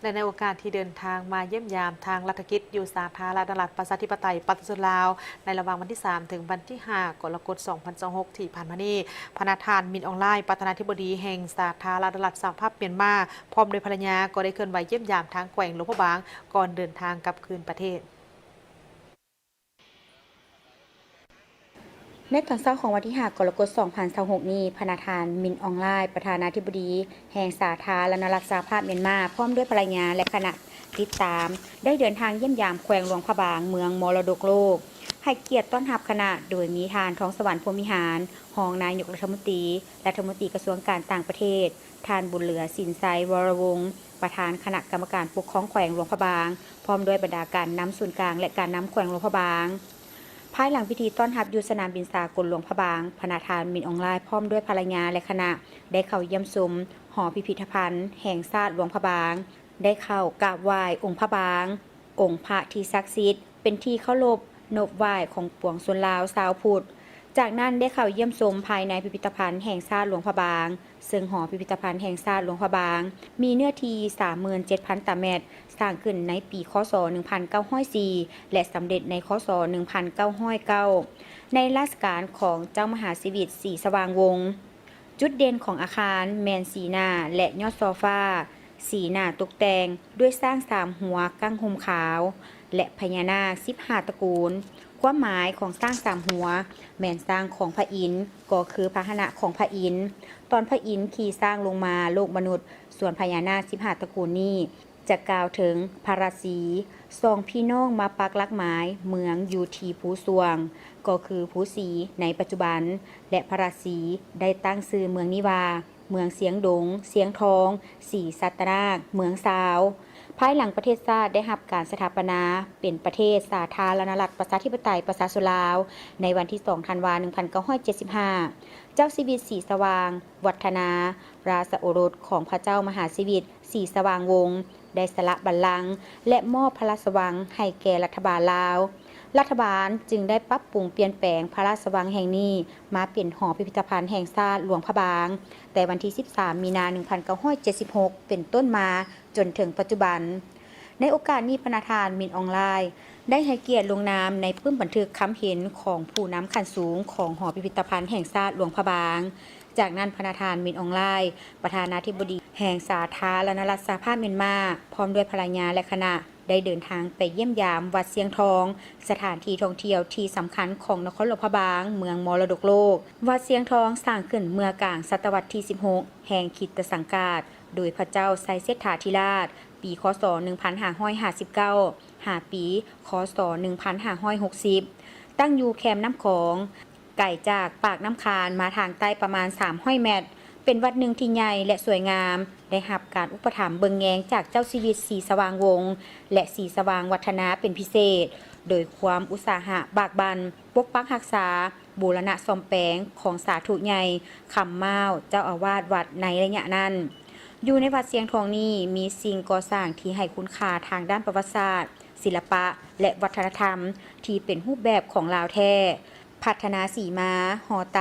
ແລະ ໃນໂອກາດທີ່ເດີນທາງມາຢ້ຽມຢາມທາງລັດຖະກິດຢູ່ສາທາລະນະລັດປະຊາທິປະໄຕປະຊາຊົນລາວ ໃນລະຫວ່າງວັນທີສາມ ເຖິງວັນທີຫ້າ ກໍລະກົດ ສອງພັນຊາວຫົກ ທີ່ຜ່ານມານີ້, ພະນະທ່ານ ມິນ ອອງ ລາຍ ປະທານາທິບໍດີແຫ່ງສາທາລະນະລັດສະຫະພາບມຽນມາ ພ້ອມດ້ວຍພັນລະຍາ ກໍໄດ້ເຄື່ອນໄຫວຢ້ຽມຢາມທາງແຂວງຫຼວງພະບາງ ກ່ອນເດີນທາງກັບຄືນປະເທດ. ໃນຕອນເຊົ້າຂອງວັນທີຫ້າ ກໍລະກົດ ສອງພັນຊາວຫົກນີ້, ພະນະທ່ານ ມິນ ອອງ ລາຍ ປະທານາທິບໍດີແຫ່ງສາທາລະນະລັດສະຫະພາບມຽນມາ ພ້ອມດ້ວຍພັນລະຍາ ແລະ ຄະນະຕິດຕາມ ໄດ້ເດີນທາງຢ້ຽມຢາມແຂວງຫຼວງພະບາງ ເມືອງມໍລະດົກໂລກ, ໃຫ້ກຽດຕ້ອນຮັບຄະນະ ໂດຍມີທ່ານ ທອງສະຫວັນ ພົມວິຫານ ຮອງນາຍົກລັດຖະມົນຕີ ລັດຖະມົນຕີກະຊວງການຕ່າງປະເທດ, ທ່ານ ບຸນເຫຼືອ ສິນໄຊ ວໍລະວົງ ປະທານຄະນະກຳມະການປົກຄອງແຂວງຫຼວງພະບາງ ພ້ອມດ້ວຍບັນດາການນຳສູນກາງ ແລະ ການນຳແຂວງຫຼວງພະບາງ. ພາຍຫຼັງພິທີຕ້ອນຮັບຢູ່ສະໜາມບິນສາກົນຫຼວງພະບາງ, ພະນະທ່ານ ມິນ ອອງ ລາຍ ພ້ອມດ້ວຍພັນລະຍາ ແລະ ຄະນະ ໄດ້ເຂົ້າຢ້ຽມຊົມຫໍພິພິທະພັນແຫ່ງຊາດຫຼວງພະບາງ, ໄດ້ເຂົ້າກາບໄຫວ້ອົງພະບາງ, ອົງພະທີ່ສັກສິດ ເປັນທີ່ເຄົາລົບນົບໄຫວ້ຂອງປວງຊົນລາວຊາວພຸດ. ຈາກນັ້ນໄດ້ເຂົ້າຢ້ຽມຊົມພາຍໃນພິພິທະພັນແຫ່ງຊາດຫຼວງພະບາງ, ເຊິ່ງຫໍພິພິທະພັນແຫ່ງຊາດຫຼວງພະບາງ ມີເນື້ອທີ່ ສາມໝື່ນເຈັດພັນຕາແມັດ, ສ້າງຂຶ້ນໃນປີ ຄ.ສ. ໜຶ່ງພັນເກົ້າຮ້ອຍສີ່ ແລະ ສຳເລັດໃນ ຄ.ສ. ໜຶ່ງພັນເກົ້າຮ້ອຍເກົ້າ ໃນລາຊະການຂອງເຈົ້າມະຫາຊີວິດ ສີສະຫວ່າງວົງ. ຈຸດເດັ່ນຂອງອາຄານແມ່ນສີໜ້າ ແລະ ຍອດຊໍຟາ, ສີໜ້າຕົກແຕ່ງດ້ວຍຊ້າງສາມຫົວກັ້ງຮົ່ມຂາວ ແລະ ພະຍານາກສິບຫ້າຕະກູນ. ຄວາມໝາຍຂອງຊ້າງສາມຫົວ ແມ່ນຊ້າງຂອງພະອິນ, ກໍຄືພາຫະນະຂອງພະອິນ. ຕອນພະອິນຂີ່ຊ້າງລົງມາໂລກມະນຸດ, ສ່ວນພະຍານາກສິບຫ້າຕະກູນນີ້ ຈະກ່າວເຖິງພະລາສີ ສອງພີ່ນ້ອງມາປັກຫຼັກໝາຍເມືອງຢູ່ທີ່ພູສວ່າງ ກໍຄືພູສີໃນປັດຈຸບັນ ແລະ ພະລາສີໄດ້ຕັ້ງຊື່ເມືອງນີ້ວ່າ ເມືອງຊຽງດົງ, ຊຽງທອງ, ສີສັດຕະນາກ, ເມືອງຊາວ. ພາຍຫຼັງປະເທດຊາດໄດ້ຮັບການສະຖາປະນາເປັນປະເທດສາທາລະນະລັດປະຊາທິປະໄຕປະຊາຊົນລາວ ໃນວັນທີສອງ ທັນວາ ໜຶ່ງພັນເກົ້າຮ້ອຍເຈັດສິບຫ້າ, ເຈົ້າຊີວິດ ສີສະຫວ່າງວັດທະນາ ລາຊະໂອລົດຂອງພະເຈົ້າມະຫາຊີວິດ ສີສະຫວ່າງວົງ ໄດ້ສະຫຼະບັນລັງ ແລະ ມອບພະລາຊະວັງໃຫ້ແກ່ລັດຖະບານລາວ. ລັດຖະບານຈຶ່ງໄດ້ປັບປຸງປ່ຽນແປງພະລາຊະວັງແຫ່ງນີ້ມາເປັນຫໍພິພິທະພັນແຫ່ງຊາດຫຼວງພະບາງ ແຕ່ວັນທີສິບສາມ ມີນາ ໜຶ່ງພັນເກົ້າຮ້ອຍເຈັດສິບຫົກ ເປັນຕົ້ນມາຈົນເຖິງປັດຈຸບັນ. ໃນໂອກາດນີ້, ພະນະທ່ານ ມິນ ອອງ ລາຍ ໄດ້ໃຫ້ກຽດລົງນາມໃນປຶ້ມບັນທຶກຄຳເຫັນຂອງຜູ້ນຳຂັ້ນສູງຂອງຫໍພິພິທະພັນແຫ່ງຊາດຫຼວງພະບາງ. ຈາກນັ້ນ, ພະນະທ່ານ ມິນ ອອງ ລາຍ ປະທານາທິບໍດີແຫ່ງສາທາລະນະລັດສະຫະພາບມຽນມາ ພ້ອມດ້ວຍພັນລະຍາ ແລະ ຄະນະ ໄດ້ເດີນທາງໄປຢ້ຽມຢາມວັດຊຽງທອງ, ສະຖານທີ່ທ່ອງທ່ຽວທີ່ສຳຄັນຂອງນະຄອນຫຼວງພະບາງ, ເມືອງມໍລະດົກໂລກ. ວັດຊຽງທອງສ້າງຂຶ້ນເມື່ອກາງສະຕະວັດທີສິບຫົກ ແຫ່ງຄຣິສຕະສັງກາດ ໂດຍພະເຈົ້າໄຊເສດຖາທິລາດ ປີ ຄ.ສ. ໜຶ່ງພັນຫ້າຮ້ອຍຫ້າສິບເກົ້າ ຫາປີ ຄ.ສ. ໜຶ່ງພັນຫ້າຮ້ອຍຫົກສິບ ຕັ້ງຢູ່ແຄມນ້ຳຂອງ, ໄກຈາກປາກນ້ຳຄານມາທາງໃຕ້ປະມານສາມຮ້ອຍແມັດ, ເປັນວັດໜຶ່ງທີ່ໃຫຍ່ ແລະ ສວຍງາມ, ໄດ້ຮັບການອຸປະຖຳເບິ່ງແຍງຈາກເຈົ້າຊີວິດ ສີສະຫວ່າງວົງ ແລະ ສີສະຫວ່າງວັດທະນາເປັນພິເສດ, ໂດຍຄວາມອຸດສາຫະບາກບັ່ນ ປົກປັກຮັກສາ, ບູລະນະສ້ອມແປງຂອງສາທຸໃຫຍ່ ຄຳມ້າວ ເຈົ້າອາວາດວັດໃນໄລຍະນັ້ນ. ຢູ່ໃນວັດຊຽງທອງນີ້ ມີສິ່ງກໍ່ສ້າງທີ່ໃຫ້ຄຸນຄ່າທາງດ້ານປະຫວັດສາດ, ສິລະປະ ແລະ ວັດທະນະທຳ ທີ່ເປັນຮູບແບບຂອງລາວແທ້, ພັດທະນາສີມາ, ຫໍໄຕ,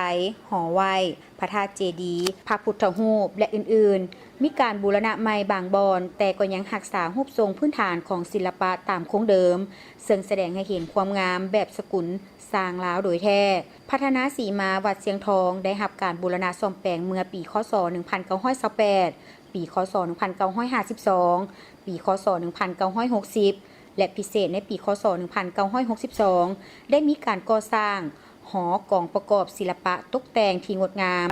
ຫໍໄຫວ້, ພະທາດເຈດີ, ພະພຸດທະຮູບ ແລະ ອື່ນໆ. ມີການບູລະນະໃໝ່ບາງບ່ອນ, ແຕ່ກໍຍັງຮັກສາຮູບຊົງພື້ນຖານຂອງສິລະປະຕາມຄົງເດີມ, ເຊິ່ງສະແດງໃຫ້ເຫັນຄວາມງາມແບບສະກຸນ ສ້າງລາວໂດຍແທ້. ພັດທະນາສີມາວັດຊຽງທອງໄດ້ຮັບການບູລະນະສ້ອມແປງເມື່ອປີ ຄ.ສ. ໜຶ່ງພັນເກົ້າຮ້ອຍຊາວແປດ, ປີ ຄ.ສ. ໜຶ່ງພັນເກົ້າຮ້ອຍຫ້າສິບສອງ, ປີ ຄ.ສ. ໜຶ່ງພັນເກົ້າຮ້ອຍຫົກສິບ ແລະ ພິເສດໃນປີ ຄ.ສ. ໜຶ່ງພັນເກົ້າຮ້ອຍຫົກສິບສອງ ໄດ້ມີການກໍ່ສ້າງຫໍກອງປະກອບສິລະປະຕົກແຕ່ງທີ່ງົດງາມ.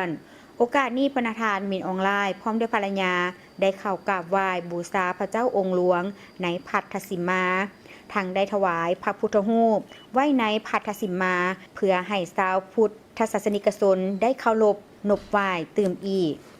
ໂອກາດນີ້ ພະນະທ່ານ ມິນ ອອງລາຍ ພ້ອມດ້ວຍພັນລະຍາ ໄດ້ເຂົ້າກາບໄຫວ້ບູຊາພະເຈົ້າອົງຫຼວງໃນພັດທະສິມມາ, ທັງໄດ້ຖວາຍພະພຸດທະຮູບໄວ້ໃນພັດທະສິມມາ ເພື່ອໃຫ້ຊາວພຸດທະສາສະນິກະຊົນໄດ້ເຄົາລົບນົບໄຫວ້ຕື່ມອີກ.